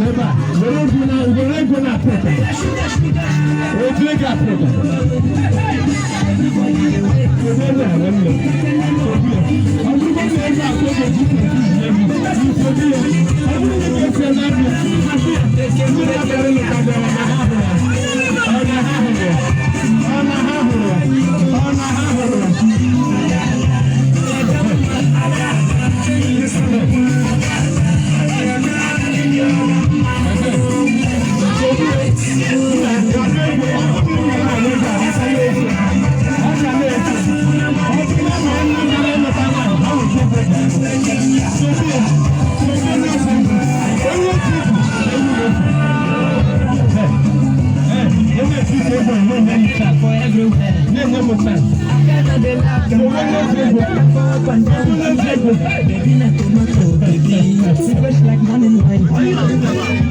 Ebe a, were ego na were ego na-apụ ụtọ. Otu ego apụ ụtọ. Kedu ebe a nwanne? Kedu ya? Ọ bụrụgo na ego akụ ego ji confuse ya gị, kedu ya? Ọ bụrụ na ị ga-esi ebe abịa, asị ya, ndị na-abịara ịlụta gị ọ na ha hụrụ ya? Ọ na ha hụrụ ya? Ọ na ha hụrụ ya? Ọ na ha hụrụ ya? For everywhere. Baby, na tomato, baby. Fresh like morning wine.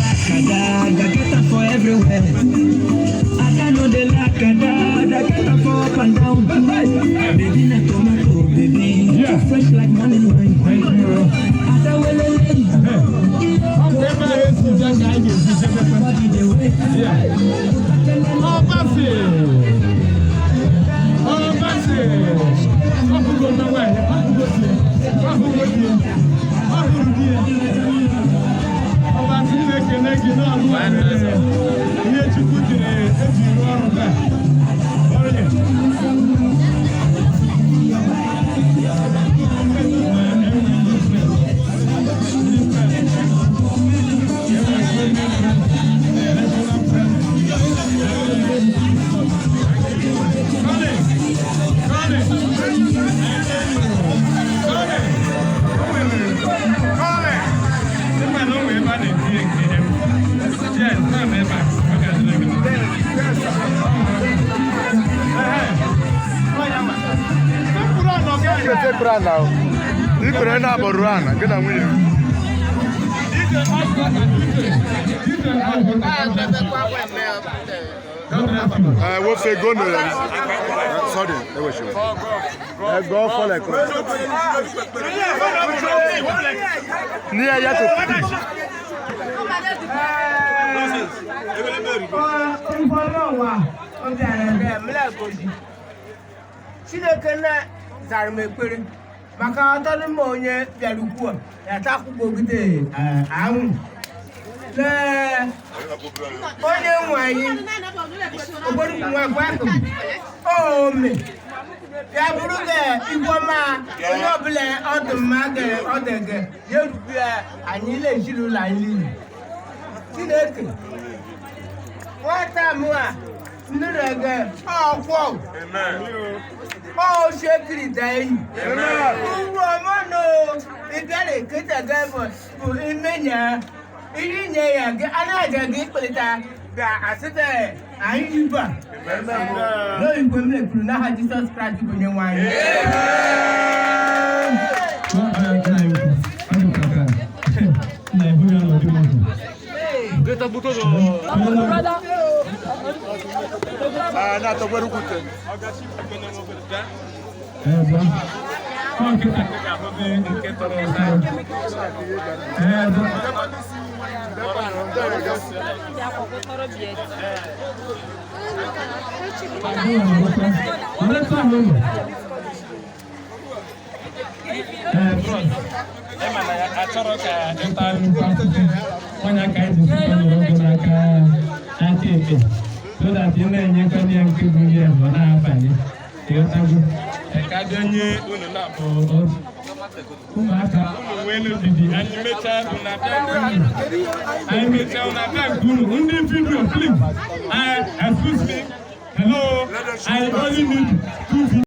Get for everywhere. I know the lack of get for up and down. Baby, na tomato, baby. Yeah. Fresh like morning wine. Thank you. Ebe a esi je ka anyị ga-esi jebekwe. Yeah. Ọbasi! Ọbasi! Ọhụgo na nwaanyị, ọhụgo di ya, ọhụgo di ya, ọhụrụ di ya. Ọbasi na-ekele gị n'ọrụ a mere ihe Chukwu jiri eji rụọ ọrụ taa. Ọrụ ya. Sekpuru ala o. Ikpere na-abọ ruo ala, gị na nwunye m. Eh, wofe gono ya. Eh, sorry, ewechiwe. Eh, go for like. Ní ẹyẹ tó. Chineke nna zara m ekpere maka ọtọdụ m onye bịara ukwu a ya ta akwụkwọ ogide anwụ lee onye nwe anyị ogbonukwu nwa akụ ome ya bụrụ ga igwe ọma onye ọbụla ọdụ mma ga ọdụ ga ya erukwu ya anyị ile ezinụlọ anyị niile. Chineke nwata m a nnụrụ ga ọkwọ ọ ṣe kiri da eyi. Uru ọmọ nù ìbẹ̀rẹ̀ ìkéde gẹ́bọ̀ bụ imenya iri nye ya gị anaghị gị kpịlịta. Bịa asịta anyị ibu a n'oyibo m ekwuru n'aha Jizọs Kraịst bụ onye nwe anyị. Ah, na-atọgbere ukwute. Ịma na ya achọrọ ka ịta nnukwu akụkụ ọnya ka anyị ji site nọrọ ọgụ n'aka aka ekpe, so that ị na-enyekwa ya nke bụ ihe ọ na-abanye, ịghọtago? Ka bịa nye unu na-abụ ọzọ ụmụaka unu nwee n'odidi. Anyị mechaa, unu abịa nke unu. Anyị mechaa, unu abịa nke unu. Ndị video, please, I, excuse me, hello, I only need two videos.